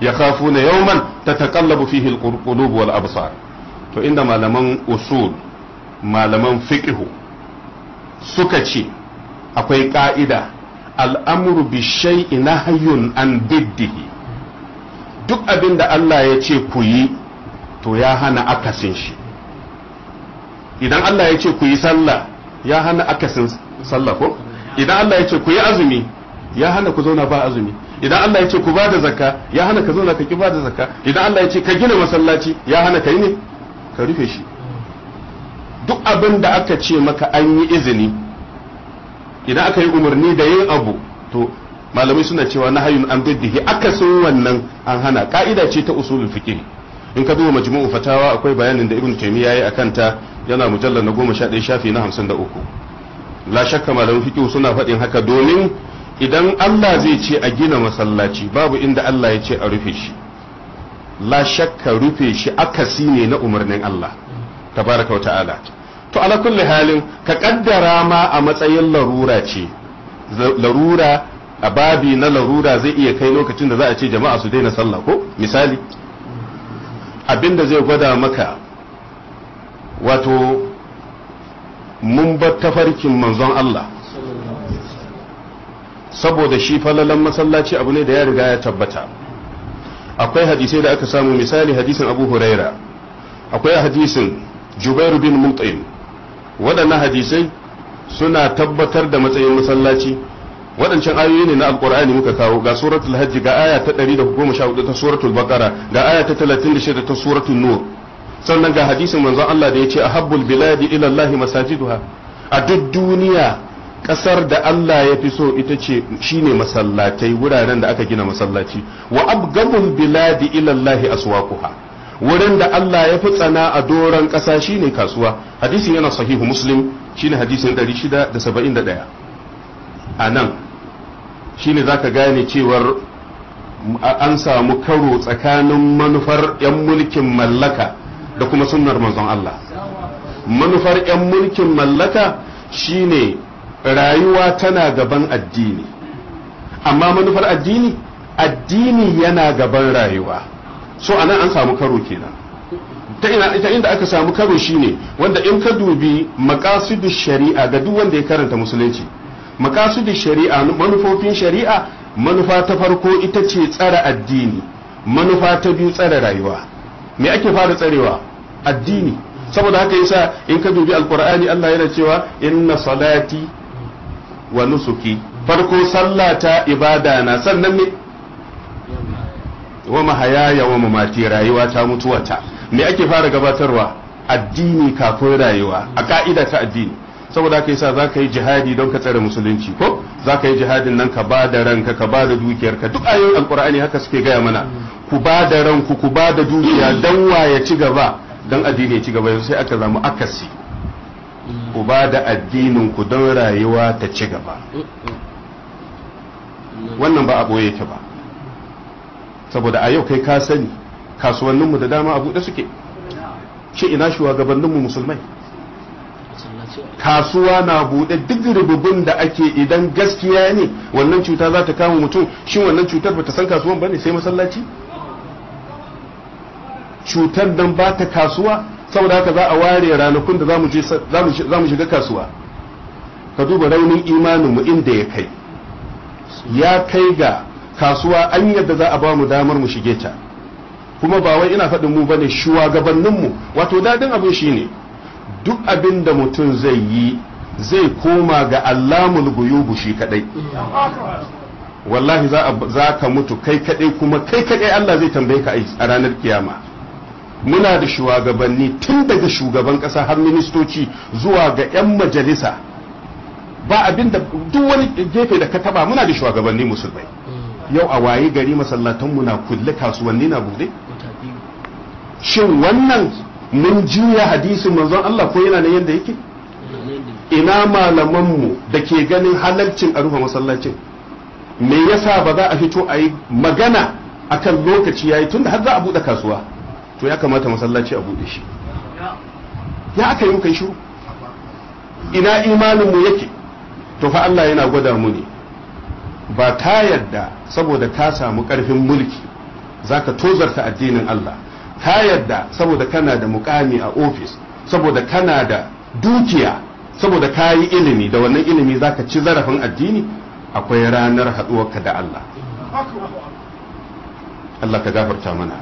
Yakhafuna yawman tataqallabu fihi al-qulub wal absar. To inda malaman usul, malaman fiqh suka ce akwai ka'ida, al'amru bi shay'in nahyun an biddihi. Duk abin da Allah ya ce ku yi, to ya hana akasin shi. Idan Allah ya ce ku yi sallah, ya hana akasin sallah, ko? Idan Allah ya ce ku yi azumi, ya hana ku zauna ba azumi. Idan Allah ya ce ku bada zakka, ya hana ka zauna ka ki bada zakka. Idan Allah ya ce ka gina masallaci, ya hana ka yi ne ka rufe shi. Duk abin da aka ce maka an yi izini, idan aka yi umarni da yin abu, to malamai suna cewa na hayun an biddihi, akasin wannan an hana. Ka'ida ce ta usulul fiqh. In ka duba Majmu'u Fatawa, akwai bayanin da Ibn Taymiyyah yayi akan ta, yana mujallal na 11, shafi na 53. La shakka malaman fiqh suna faɗin haka, domin idan Allah zai ce a gina masallaci, babu inda Allah ya ce a rufe shi. La shakka rufe shi akasi ne na umarnin Allah tabaraka wa ta'ala. To ala kulli halin, ka kaddara ma a matsayin larura ce, larura, a babi na larura zai iya kai lokacin da za a ce jama'a su daina sallah ko? Misali, abinda zai gwada maka wato mun bar tafarkin Manzon Allah, saboda shi falalan masallaci abu ne da ya riga ya tabbata. Akwai hadisai da aka samu, misali hadisin Abu Huraira, akwai hadisin Jubair bin Mut'im. Waɗannan hadisai suna tabbatar da matsayin masallaci. Waɗancan ayoyi ne na Alƙur'ani muka kawo, ga Suratul Hajj, ga aya ta 114 ta Suratul Baqara, ga aya ta 36 ta Suratul Nur, sannan ga hadisin Manzon Allah da yace: "Ahabbul biladi ila Allah masajiduha." A duk duniya, kasar da Allah ya fi so ita ce shine masallatai, wuraren da aka gina masallaci. "Wa abghadul biladi ila Allah aswaquha." Wurin da Allah ya fi tsana a doron ƙasa shine kasuwa. Hadisin yana Sahihu Muslim, shine hadisin 671. A nan shine zaka gane cewar an samu karo tsakanin manufar 'yan mulkin mallaka da kuma sunnar Manzon Allah. Manufar 'yan mulkin mallaka shine rayuwa tana gaban addini, amma manufar addini, addini yana gaban rayuwa. So anan an samu karo kenan. Ta ina ita inda aka samu karo shine wanda in ka dubi maqasidu shari'a, ga duk wanda ya karanta musulunci, maqasidu shari'a, manufofin shari'a, manufa ta farko ita ce tsara addini, manufa ta biyu tsara rayuwa. Me ake fara tsarewa? Addini. Saboda haka yasa in ka dubi Alqur'ani, Allah yana cewa: "Inna salati wa nusuki." Farko sallata, ibada na, sannan me? "Wa mahayaya wa mamati", rayuwa ta, mutuwata. Me ake fara gabatarwa? Addini kafin rayuwa, a ka'ida ta addini. Saboda haka yasa zaka yi jihadi don ka tsare musulunci, ko zaka yi jihadin nan ka ba da ranka, ka ba da dukiyarka. Duk ayoyin Alqur'ani haka suke gaya mana: ku ba da ranku, ku ba da dukiya. Dan wa ya ci gaba? Dan addini ya ci gaba. Yanzu sai aka samu akasi: ku ba da addinin ku don rayuwa ta ci gaba. Wannan ba a boye yake ba, saboda a yau kai ka sani kasuwanninmu da dama a buɗe suke. Shi ina shugabanninmu musulmai? Kasuwa na buɗe, duk rububin da ake. Idan gaskiya ne wannan cuta za ta kama mutum, shin wannan cutar ba ta san kasuwan ba ne sai masallaci? Cutar nan ba ta kasuwa. Saboda haka za a ware ranakun da za mu shiga kasuwa. Ka duba raunin imaninmu inda ya kai, ya kai ga kasuwa an yadda za a ba mu damar mu shige ta. Kuma ba wai ina faɗin mu bane, shugabanninmu. Wato dadin abin shine duk abin da mutum zai yi zai koma ga Allamul Guyubu shi kadai. Wallahi za ka mutu kai kadai, kuma kai kadai Allah zai tambaye ka a ranar kiyama. Muna da shugabanni, tun daga shugaban kasa har ministoci zuwa ga 'yan majalisa, ba abin da duk wani gefe da ka taba, muna da shugabanni musulmai. Yau a waye gari masallatanmu na kulle, kasuwanni na bude. Shin wannan mun juya hadisin Manzon Allah ko yana nan yadda yake? Ina malamanmu da ke ganin halalcin a rufe masallacin? Me yasa ba za a fito a yi magana akan lokaci yayi, tunda har za a bude kasuwa, to ya kamata masallaci a bude shi? Ya aka yi muka yi shiru? Ina imanin mu yake? To fa Allah yana gwada mu ne, ba ta yadda saboda ka samu karfin mulki Zaka tozarta addinin Allah. Ka yadda saboda kana da mukami a ofis, saboda kana da dukiya, saboda ka yi ilimi, da wannan ilimi zaka ci zarafin addini. Akwai ranar haɗuwarka da Allah. Allah ka gafarta mana.